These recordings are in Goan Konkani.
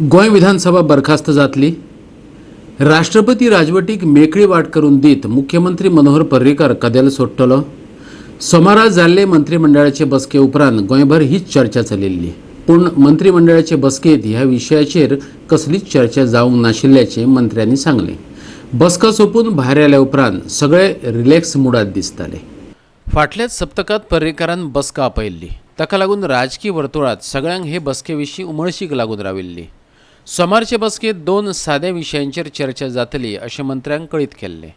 गोंय विधानसभा बरखास्त जातली? राष्ट्रपती राजवटीक मेकळी वाट करून दीत मुख्यमंत्री मनोहर पर्रीकार कदेल सोडटलो? सोमारा जाल्ले मंत्रिमंडळाचे बसके उपरांत गोंयभर हीच चर्चा चलिल्ली. पूण मंत्रिमंडळाचे बसकेंत ह्या विशयाचेर कसलीच चर्चा जावंक नाशिल्ल्याचें मंत्र्यांनी सांगलें. बसका सोंपून भायर आयल्या उपरांत सगळे रिलॅक्स मुडांत दिसताले. फाटल्याच सप्तकांत पर्रीकारान बसका आपयल्ली. ताका लागून राजकी वर्तुळांत सगळ्यांक हे बसके विशीं उमळशीक लागून राविल्ली. सोमारचे बसकेंत दोन साद्या विशयांचेर चर्चा जातली अशें मंत्र्यांक कळीत केल्लें.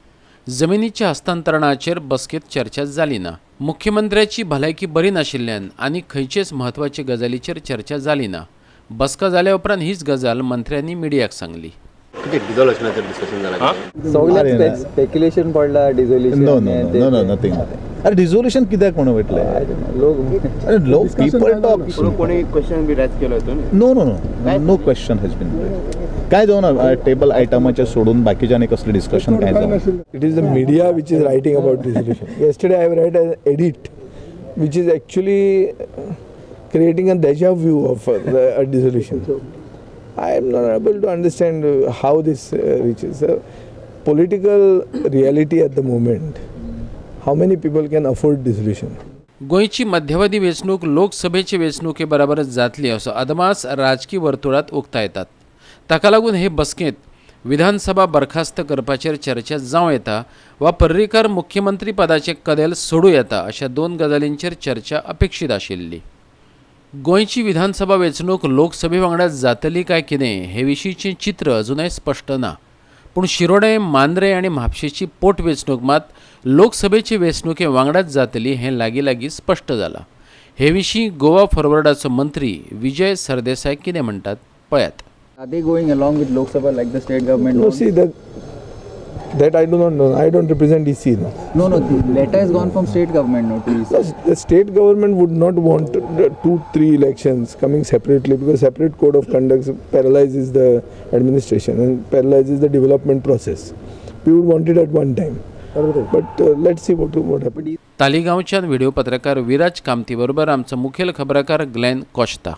जमिनीच्या हस्तांतरणाचेर बसकेंत चर्चा जाली ना. मुख्यमंत्र्याची भलायकी बरी नाशिल्ल्यान आनी खंयचेच म्हत्वाचे गजालीचेर चर्चा जाली ना. बसका जाल्या उपरांत हीच गजाल मंत्र्यांनी मिडियाक सांगली. कितें डिझॉल्युशनाचेर डिस्कशन जाला? सगळ्याक स्पेक्युलेशन पडला डिझोल्युशन. No, nothing. अरे, डिझोल्युशन कित्याक म्हणून वयतले? लोक अरे, लोक, पीपल टॉक. कोणी क्वेश्चन बी रायज केलो हितून? No, question has been काय जावना. टेबल आयटमाचे सोडून बाकीच्या आनी कसलें डिस्कशन काय जावना. It is the media which is writing about dissolution. Yesterday I have read an edit which is actually creating a deja vu of a dissolution. I am not able to understand how this reaches. Political reality at the moment, how many people can afford dissolution? गोंयची मध्यावधी वेंचणूक लोकसभेचे वेंचणुके बराबरच जातली असो अदमास राजकी वर्तुळांत उक्तायतात. ताका लागून हे बसकेंत विधानसभा बरखास्त करपाचेर चर्चा जावं येता वा पर्रीकार मुख्यमंत्री पदाचें कदेल सोडूं येता अशा दोन गजालींचेर चर्चा अपेक्षीत आशिल्ली. गोंयची विधानसभा वेंचणूक लोकसभे वांगडा जातली काय कितें हे विशींचें चित्र अजुनय स्पश्ट ना. पूण शिरोडें, मांद्रें आनी म्हापशेची पोटवेंचणूक मात लोकसभेचे वेंचणुके वांगडाच जातली हें लागीं लागीं स्पश्ट जालां. हे विशीं गोवा फॉरवर्डाचो मंत्री विजय सरदेसाय कितें म्हणटात, पळयात. Are they going along with Lok Sabha like the state government No, wants? See, that I do not know. I don't represent EC. No. No, the letter has gone from state government, no, to EC. Plus, the state government would not want the two, three elections coming separately because separate code of conduct paralyzes the administration and paralyzes the development process. We would want it at one time. But let's see what happens. तालिगांवच्यान व्हिडिओ पत्रकार विराज कामती बरोबर आमचो मुखेल खबराकार ग्लॅन कॉश्ता.